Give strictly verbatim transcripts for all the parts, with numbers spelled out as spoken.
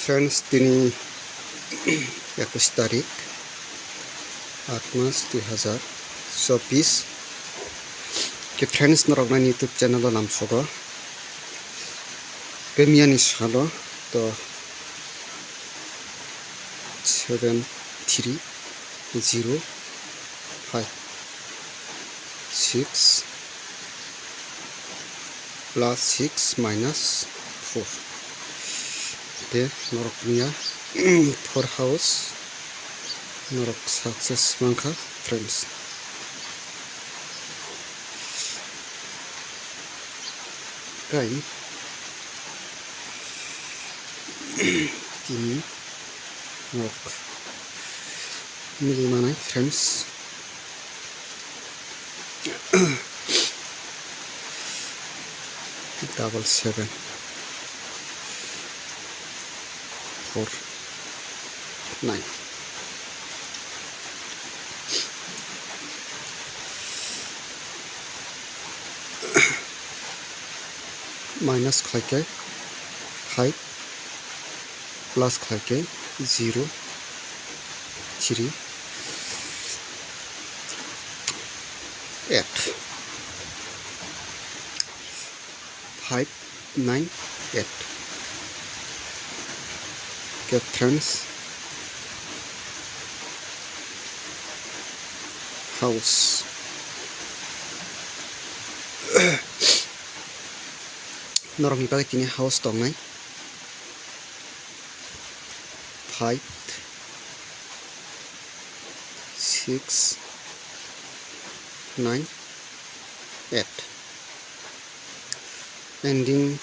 Friends, tini ekush tarik, aat mas dui hazar chobbish. Ke friends, norok nani YouTube channel o lamsogo. Ke miyani salo to seven three zero five six plus six minus four. Te norok niya four house norok success mankha, friends. Kai tini norok mili manai, friends. Double seven four nine. Minus khlai khe five, plus khlai khe zero three eight, five nine eight. Ke friends, house norokni bagwi tini house tongnai. Five six nine eight. Ending,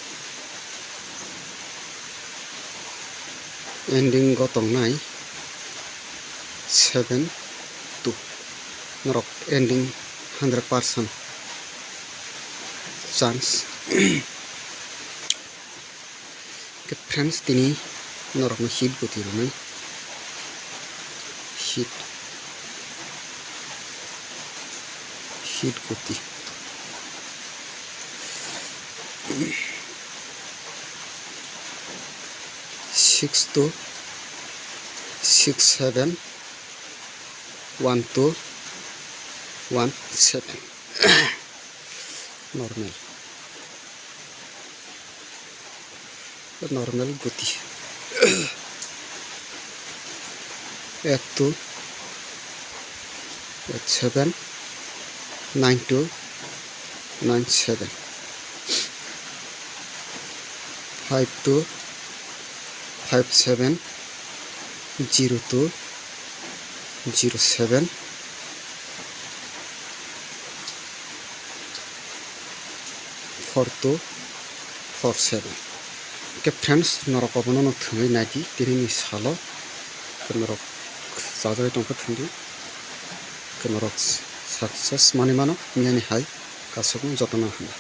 ending o tongnai seven two. Norok ending hundred percent chance. Ke friends, tini norokno hit guti rwnai. Hit. Hit guti. Six two six seven one two one seven. Normal. Normal guti. Eight two eight seven nine two nine seven. Five two five seven zero two zero seven four two four seven. Ke friends, norok obono no thwngwi naidi, tinini salo ke norok chajagwi tongkha thwngdi, ke norok success manwi mano, miyani hai kasukno jotono hambai.